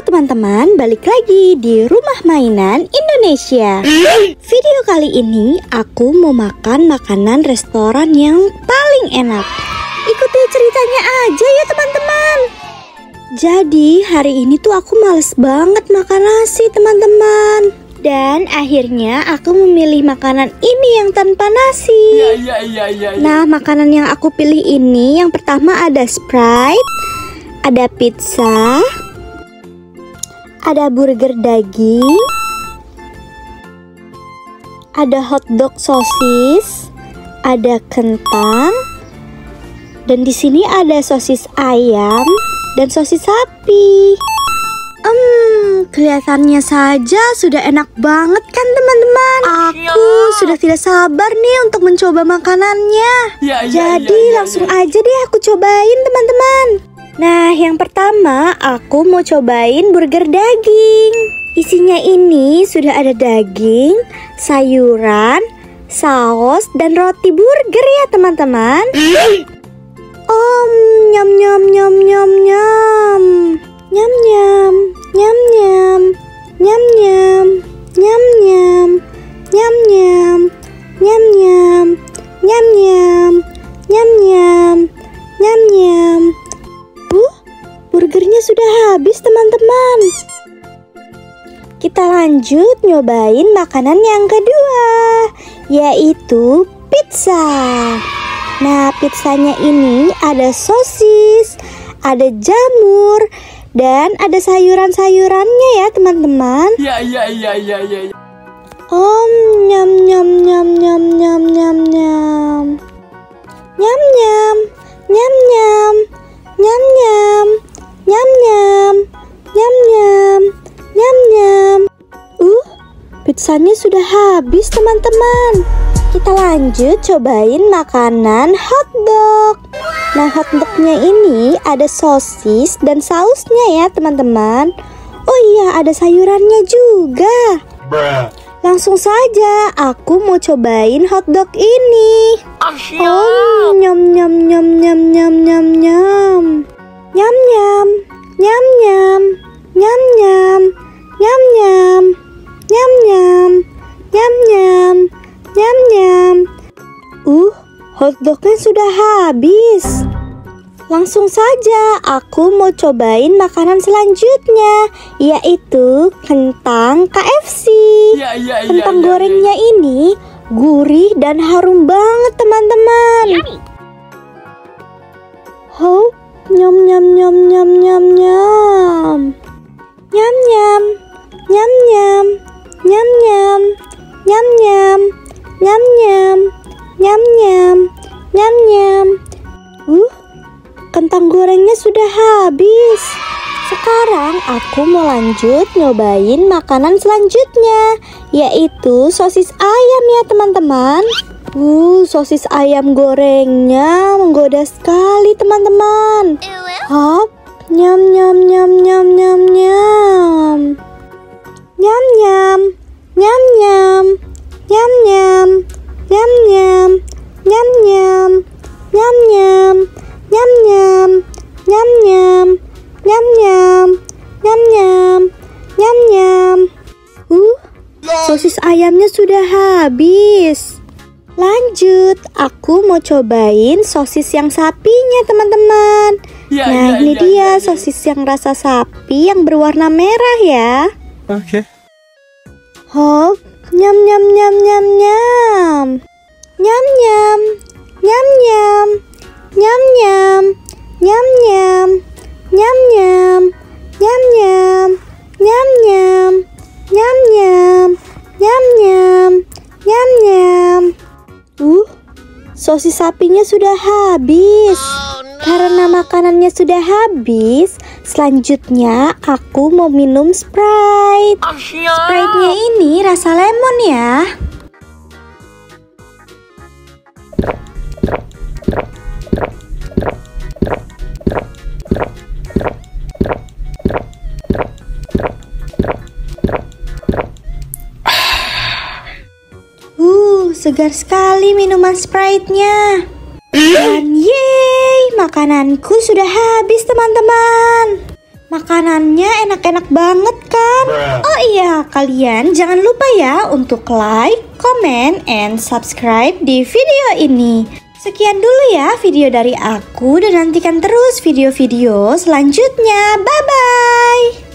teman-teman, balik lagi di Rumah Mainan Indonesia. Video kali ini aku mau makan makanan restoran yang paling enak. Ikuti ceritanya aja ya teman-teman. Jadi hari ini tuh aku males banget makan nasi teman-teman. Dan akhirnya aku memilih makanan ini yang tanpa nasi. Nah, makanan yang aku pilih ini yang pertama ada Sprite, ada pizza, ada burger daging, ada hotdog sosis, ada kentang, dan di sini ada sosis ayam dan sosis sapi. Kelihatannya saja sudah enak banget kan teman-teman. Aku sudah tidak sabar nih untuk mencoba makanannya. Jadi langsung aja deh aku cobain teman-teman. Nah, yang pertama aku mau cobain burger daging. Isinya ini sudah ada daging, sayuran, saus, dan roti burger ya teman-teman. Nyam nyam nyam nyam nyam. Nyam nyam, nyam nyam, nyam nyam, nyam nyam, nyam nyam, nyam nyam, nyam nyam, nyam nyam, nyam nyam. Burgernya sudah habis teman-teman. Kita lanjut nyobain makanan yang kedua, yaitu pizza. Nah, pizzanya ini ada sosis, ada jamur, dan ada sayuran-sayurannya ya teman-teman. Nyam nyam nyam nyam nyam nyam nyam. Nyam nyam, nyam nyam, nyam nyam, nyam nyam, nyam nyam, nyam nyam. Pizzanya sudah habis teman-teman. Kita lanjut cobain makanan hotdog. Nah, hotdognya ini ada sosis dan sausnya ya teman-teman. Oh iya, ada sayurannya juga. Langsung saja aku mau cobain hotdog ini. Nyam nyam nyam nyam nyam nyam nyam. Nyam nyam, nyam nyam, nyam nyam, nyam nyam, nyam nyam, nyam nyam, nyam nyam. Hotdognya sudah habis. Langsung saja aku mau cobain makanan selanjutnya, yaitu kentang KFC. Kentang gorengnya ini gurih dan harum banget teman-teman. Nyam nyam nyam nyam nyam nyam. Nyam nyam, nyam nyam, nyam nyam, nyam nyam, nyam nyam, nyam nyam, nyam nyam. Kentang gorengnya sudah habis. Sekarang aku mau lanjut nyobain makanan selanjutnya, yaitu sosis ayam ya teman-teman. Sosis ayam gorengnya menggoda sekali teman-teman. Nyam nyam nyam nyam nyam nyam. Nyam nyam, nyam nyam, nyam nyam, nyam nyam, nyam nyam, nyam nyam, nyam nyam, nyam nyam, nyam nyam, nyam nyam, nyam nyam. Sosis ayamnya sudah habis. Lanjut, aku mau cobain sosis yang sapinya teman-teman. Nah, ini dia sosis yang rasa sapi yang berwarna merah ya. Nyam nyam nyam nyam nyam. Nyam nyam, nyam nyam, nyam nyam, nyam nyam, nyam nyam, nyam nyam, nyam nyam, nyam nyam, nyam nyam, nyam nyam. Sosis sapinya sudah habis. Karena makanannya sudah habis, selanjutnya aku mau minum Sprite. Sprite-nya ini rasa lemon ya. Segar sekali minuman Sprite-nya. Dan yeay, makananku sudah habis teman-teman. Makanannya enak-enak banget kan? Oh iya, kalian jangan lupa ya untuk like, comment, and subscribe di video ini. Sekian dulu ya video dari aku dan nantikan terus video-video selanjutnya. Bye-bye!